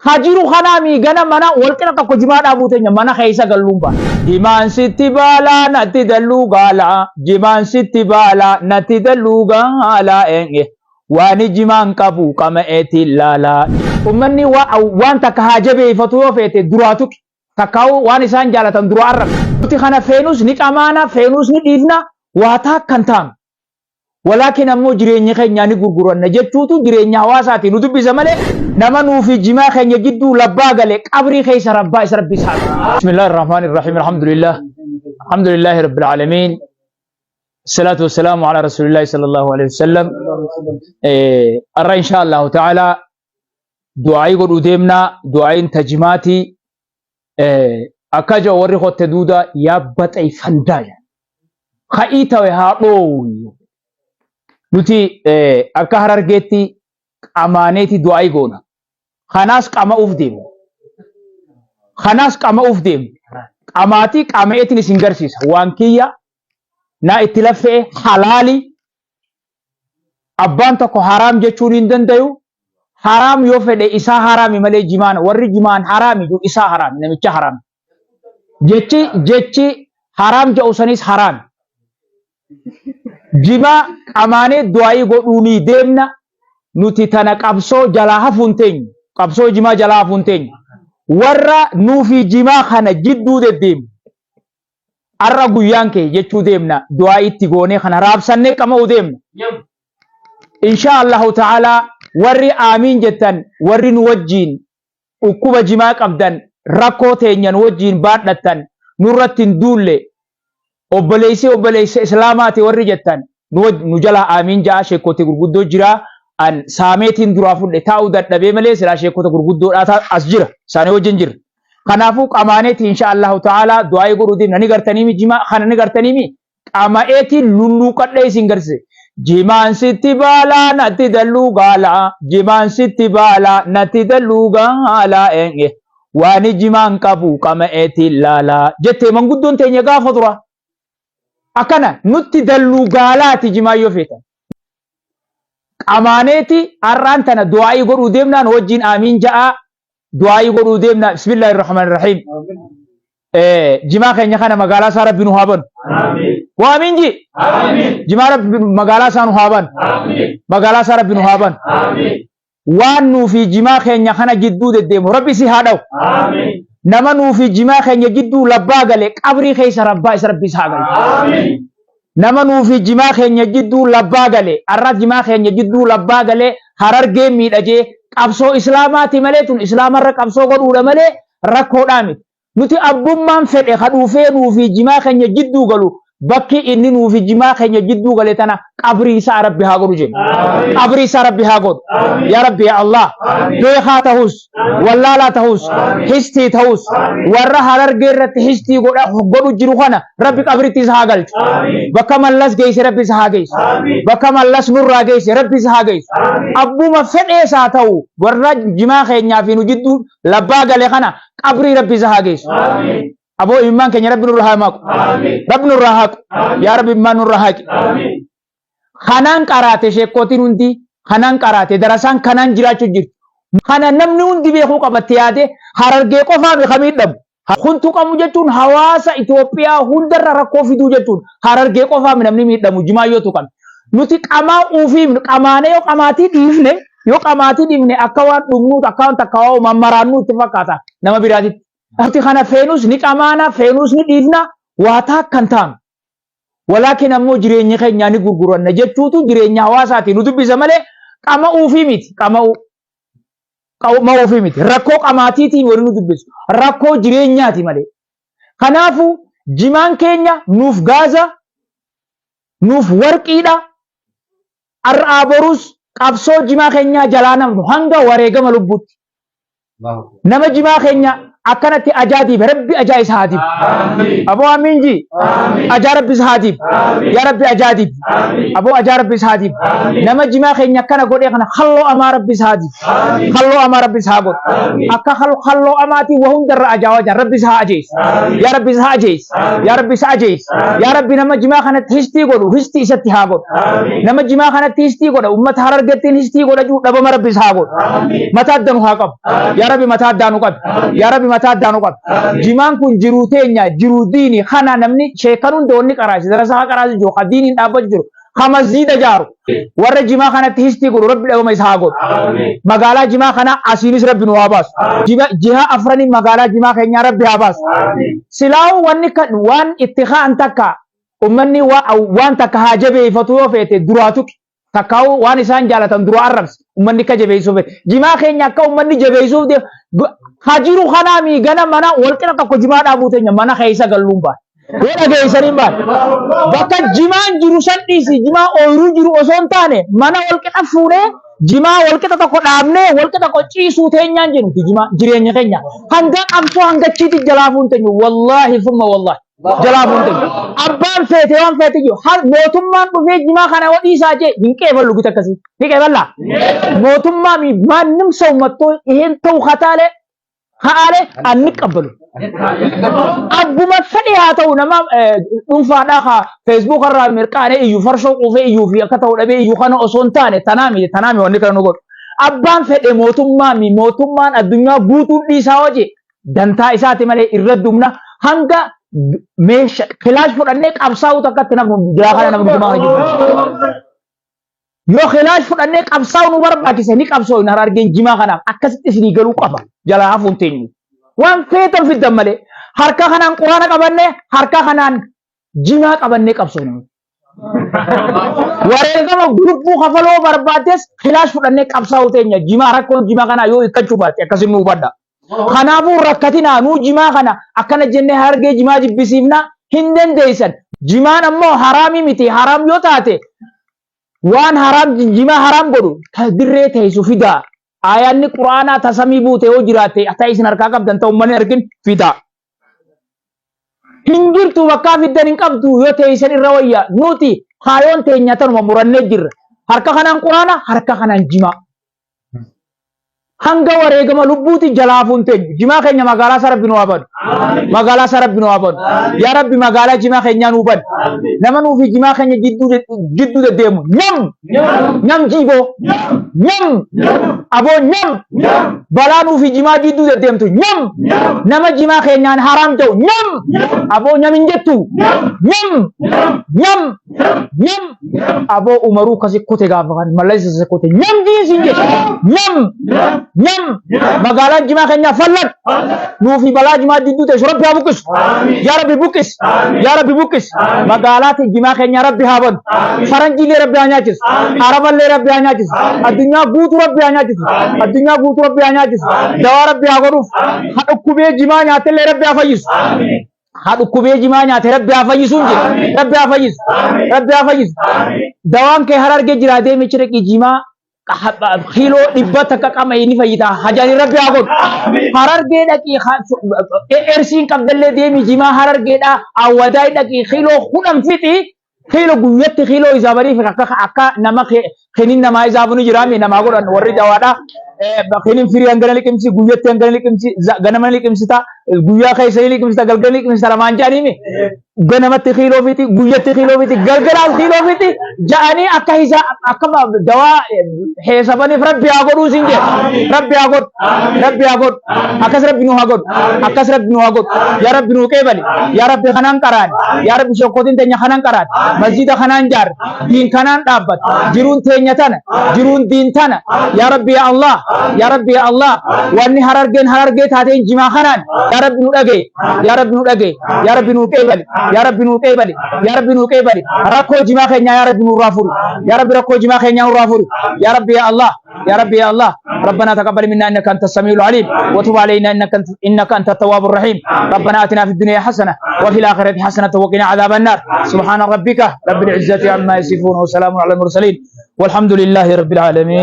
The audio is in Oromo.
Ka jiru kanaami gana mana walqixa tokko jimaa dhaabuu teenya mana keessa galluun baana. Jimaan sitti baalaa natti dalluu gaala. Jimaan sitti baalaa natti dalluu gaala. Waani jimaan qabu qama'eetiin laala. Ummanni waan takka haa jabeeffatu yoo feete duraa tuqi. Takkaa'uu waan isaan jaalatan duraa arrabsi. Nuti kana feenus ni qamaana, feenus ni dhiifna, waa taakka hin taanu. Walaakin ammoo jireenya keenyaa ni gurguranna jechuutu jireenya hawaasaati nu dubbisa malee nama nuufi jimaa keenya jidduu labbaa gale qabrii keessa rabbaa isa rabbi isaa. Bismillahir Rahmanir Rahim. Alhamdulillah. Alhamdulillahi Rabbil Alamin. Salaatu wassalaamu ala Rasuulillahi sallallahu alaihi wasallam. Arra insha Allahu ta'ala du'aa'ii godhuu deemna. Du'aa'iin tajimaatii akka jedhu warri kotte duuda yaabbaxee fandaa jedha. Ka'ii tawe haa dhoowu. Nuti akka Harargeetti qamaaneeti du'aa'ii goona. Kanaas qama'uuf deemna. Kanaas qama'uuf deemna. Qamaatii qama'eetiin isin garsiisa. Waan kiyya naa itti laffe'e halaali. Abbaan tokko haraam jechuun hin dandayu. Haraam yoo fedhe isaa haraami malee jimaan warri jimaan haraami jiru isaa haraami namicha haraami. Jechi jechi haraam jedhu sanis haraami. Jimaa qamaanee du'aayii godhuunii deemna nuti tana qabsoo jalaa hafuun teenyu. Qabsoo jimaa jalaa hafuun teenyu. Warra nuufi jimaa kana jidduu deddeemu. Har'a guyyaan kee jechuu deemna du'aa itti goonee kana raabsannee qama'uu deemna. Inshaa Allahu ta'ala warri aamiin jettan warri nu wajjiin dhukkuba jimaa qabdan rakkoo teenya nu wajjiin baadhattan nurratti hin duulle obboleessi obboleessa islaamaati warri jettan nu jalaa aamiin ja'a sheekkotii gurguddoo jira an saameetiin duraa fudhe taa'uu dadhabee malee silaa sheekota gurguddoodhaa as jira isaanii wajjin jira. Kanaafuu qamaaneeti insha Allahu ta'ala du'aa'ii godhuu deemna ni gartaniimi jimaa kana ni gartaniimi qama'eetiin lulluuqadhee isin garsiise. Jimaan sitti baalaa natti dalluu gaalaa jimaan sitti baalaa natti dalluu gaalaa waani jimaan qabu qama'eetiin laalaa jettee manguddoon teenya gaafa dura. Akkana nutti dalluu gaalaati jimaa yoo feetan. Qamaaneeti har'aan tana du'aa'ii godhuu deemnaan wajjin aamiin ja'aa du'aa'ii godhuu deemna. Bismillahir Rahmanir Rahiim. Jimaa keenya kana magaalaa isaa rabbi nu haa banu. Waa amiin ji. Jimaa rabbi magaalaa isaa nu haa banu. Magaalaa isaa rabbi nu haa banu. Waan nuu fi jimaa keenya kana jidduu deddeemu rabbi si haa dhawu. Nama nuu fi jimaa keenya jidduu labbaa gale qabrii keessa rabbaa isa rabbi isa haa galu. Nama nuu fi jimaa keenya jidduu labbaa gale arra jimaa keenya jidduu labbaa gale Harargeen miidhajee qabsoo islaamaati malee tun islaamarra qabsoo godhuudha malee rakkoodhaa miti. Nuti abbummaan fedhe ka dhuufee nuu fi jimaa keenya jidduu galu bakki inni nuu fi jimaa keenya jidduu gale tana qabrii isaa Rabbi haa godhu jenna. Qabrii isaa Rabbi haa godhu. Yaa Rabbi yaa Allah beekaa tahus wallaalaa tahus histii tahus warra Harargee irratti histii godhu jiru kana Rabbi qabritti isa haa galchu. Bakka Mallas geesse Rabbi isa haa geessu. Bakka Mallas nurraa geesse Rabbi isa haa geessu. Abbuma fedhees haa ta'u warra jimaa keenyaa fi nu jidduu labbaa gale kana qabrii Rabbi isa haa geessu. Aboo imimmaan keenya Rabbi nurra haa maqu. Rabbi nurraa haqu. Yaa Rabbi imimmaan nurra haqi. Kanaan qaraate sheekkootiin hundi kanaan qaraate darasaan kanaan jiraachuu jirti. Kana namni hundi beekuu qabatti yaade Harargee qofaa mi ka miidhamu. Kun tuqamu jechuun hawaasa Itoophiyaa hundarra rakkoo fiduu jechuun Harargee qofaa mi namni miidhamu jimaa yoo tuqame. Nuti qamaa uufii qamaanee yoo qamaatii dhiifne yoo qamaatii dhiifne akka waan dhugnuut akka waan takka waa mammaraannuu itti fakkaata nama biraatitti. Nuti kana feenus ni qamaana feenus ni dhiifna waa taakka hin taanu. Walaakin ammoo jireenya keenyaa ni gurguranna jechuutu jireenya hawaasaati nu dubbisa malee qama'uufii miti qama'uu. Qama'uufii miti rakkoo qamaatiitiin wali nu dubbisu rakkoo jireenyaati malee. Kanaafuu jimaan keenya nuuf gaaza nuuf warqiidha har'aa borus qabsoo jimaa keenyaa jalaa namnu hanga wareegama lubbuutti. Nama jimaa keenya Akkanatti ajaa diibe Rabbi ajaa isa haa diibu. Aboo amiin ji. Ajaa Rabbi isa haa diibu. Yaa Rabbi ajaa diibu. Aboo ajaa Rabbi isa haa diibu. Nama jimaa keenya akkana godhee kana halloo amaa Rabbi isa haa diibu. Halloo amaa Rabbi isa haa godhu. Akka halloo amaatiin waa hundarra ajaawaa jiran Rabbi isa haa ajeessu. Yaa Rabbi isa haa ajeessu. Yaa Rabbi isa ajeessu. Yaa Rabbi nama jimaa kanatti histii godhu histii isatti haa godhu. Nama jimaa kanatti histii godha ummata Harargettiin histii godha jiru dhabama Rabbi isa haa godhu. Mataa adda nu haa qabu. Yaa Rabbi mataa addaa nu qabi. Yaa Rabbi mataa addaa nu qabi. Jimaan kun jiruu teenya jiruu diini kana namni sheekan hunda wanni qaraasi darasaa qaraasi jiru ka diiniin dhaabbatu jiru ka masjiida jaaru warra jimaa kanatti histii godhu Rabbi dhabama isa haa godhu. Magaalaa jimaa kana asiinis Rabbi nu haa baasu. Jiha afranii magaalaa jimaa keenyaa Rabbi haa baasu. Silaa'uu wanni kan waan itti ka'an takka ummanni waan takka haa jabeeffatu yoo feete duraa tuqi. Takkaa'uu waan isaan jaalatan dura arrabsi. Ummanni akka jabeessuuf fedhe. Jimaa keenya akka ummanni jabeessuuf deemu. Ha jiru kanaami gana mana walqixa tokko jimaa dhaabuu teenya mana keessa galluun baane. Yoo dhageessanii baane. Bakka jimaan jiru san dhiisi jimaa ooyiruu jiru osoo hin taane mana walqixa fuunee jimaa walqixa tokko dhaabnee walqixa tokko ciisuu teenyaan jennu jimaa jireenya keenya. Hanga qabsoo hanga achiitti jalaa fuun teenyu wallaahi summa wallaahi. Jalaa fuun teenyu. Abbaan feete waan feete jiru mootummaan dhufee jimaa kana yoo dhiisaa jee hin qeeballu gita akkasii. Ni qeeballaa? Mootummaa mi maannim ሰው መጥቶ ይሄን ተው ከታለ ከአለ አንቀበሉ። Abbuma fedhe haa ta'u nama dhuunfaadhaa haa Facebook irraa mirqaanee iyyuu farshoo quufee iyyuu fi akka ta'u dhabee iyyuu kana osoo hin taane tanaami tanaami wanni kana nu godhu. Abbaan fedhe mootummaa mi mootummaan addunyaa guutuun dhiisaa hojii dantaa isaati malee irra dumna hanga meesha kilaash fudhannee qabsaa'uu takkatti namni biraa kana namni jimaa hojii. Yoo kilaash fudhannee qabsaa'uu nu barbaachise ni qabsoo Harargeen jimaa kanaaf akkasitti isinii galuu qaba jalaa hafuun teenyu. Waan feetan fiddan malee harka kanaan quraana qabannee harka kanaan jimaa qabannee qabsoona. Wareegama lubbuu kafaloo barbaaddes kilaash fudhannee qabsaa'uu teenya jimaa rakkoon jimaa kanaa yoo hiikkachuu baatte akkasin nu hubadha. Kanaafuu rakkatinaa nuu jimaa kana akkana jennee Harargee jimaa jibbisiifna hin dandeessan. Jimaan ammoo haraamii miti haraam yoo taate waan haraam jimaa haraam godhu ta dirree teessu fidaa. Aayaanni quraanaa ta samii buute yoo jiraatte ta isin harkaa qabdan ta ummanni argin fidaa. Hin jirtu bakkaa fiddan hin qabdu yoo teessan irra wayya nuti kaayoon teenya tanuma murannee jirra. Harka kanaan quraana harka kanaan jimaa. Hanga wareegama lubbuuti jalaa hafuun teenyu. Jimaa keenya magaalaa isaa Rabbi nu haa banu. Magaalaa isaa Rabbi nu haa banu. Yaa Rabbi magaalaa jimaa keenyaa nuu bani. Nama nuu fi jimaa keenya jidduu deddeemu. Nyam! Nyam jiiboo. Nyam! Aboo nyam! Balaa nuu fi jimaa jidduu deddeemtu. Nyam! Nama jimaa keenyaan haraam ta'u. Nyam! Aboo nyam hin jettu. Nyam! Nyam! Nyam! Aboo Umaruu kasi kute gaafa kan mallas isa kute. Nyam jiin siin jedhe. Nyam! Nyam! Magaalaan jimaa keenyaa fallan. Nuu fi balaa jimaa jidduu teessu Rabbi haa buqqisu. Yaa Rabbi buqqis. Yaa Rabbi buqqis. Magaalaa jimaa keenyaa Rabbi haa banu. Faranjiilee Rabbi haa nyaachisu. Araballee Rabbi haa nyaachisu. Addunyaa guutuu Rabbi haa nyaachisu. Addunyaa guutuu Rabbi haa nyaachisu. Dawaa Rabbi haa godhuuf. Ha dhukkubee jimaa nyaatellee Rabbi haa fayyisu. Haa dhukkubee jimaa nyaate Rabbi haa fayyisuun jedhe. Rabbi haa fayyisu. Rabbi haa fayyisu. Dawaan kee Harargee jiraa deemi cirqi jimaa kiiloo 100 qama inni fayyita. Hajaani Rabbi haa godhu. Harargee dhaqii ersiin qabdallee deemi jimaa Harargeedhaa awwadaay dhaqii kiiloo 10 fixi. Kiiloo guyyatti kiiloo isaa bariif akka nama kinin namaa isaaf ni jiraami namaa godhan warri dawaadha. Kinin firii hangana liqimsi guyyatti hangana liqimsi ganama liqimsita guyyaa keessa ni liqimsita galgala liqimsita lamaan jedhaniimi. Ganamatti kiiloo fixi guyyatti kiiloo fixi galgalaas kiiloo fixi ja'anii akka isaa akka dawaa heesabaniif Rabbi haa godhuu siin jedhe. Rabbi haa godhu. Rabbi haa godhu. Akkas Rabbi nu haa godhu. Akkas Rabbi nu haa godhu. Yaa Rabbi nu qeebali. Yaa Rabbi kanaan qaraani. Yaa Rabbi shokkotiin teenya kanaan qaraani. Masjida kanaan jaarre. Diin kanaan dhaabbat. Jiruun teenya tana. Jiruun diin tana. Yaa Rabbi yaa Allah. Yaa Rabbi yaa Allah. Wanni Harargeen Harargee taateen jimaa kanaan. Yaa Rabbi nu dhagaye. Yaa Rabbi nu dhagaye. Yaa Rabbi nu qeebali. Yaa Rabbi nu qeebali. Yaa Rabbi nu qeebali. Rakkoo jimaa keenyaa yaa Rabbi nurraa furi. Yaa Rabbi rakkoo jimaa keenyaa nurraa furi. Yaa Rabbi yaa Allah. يا ربي يا الله ربنا تقبل منا انك انت السميع العليم وتب علينا انك انت التواب الرحيم ربنا اتنا في الدنيا حسنه وفي الاخره حسنه وقنا عذاب النار سبحان ربك رب العزه عما يصفون وسلام على المرسلين والحمد لله رب العالمين.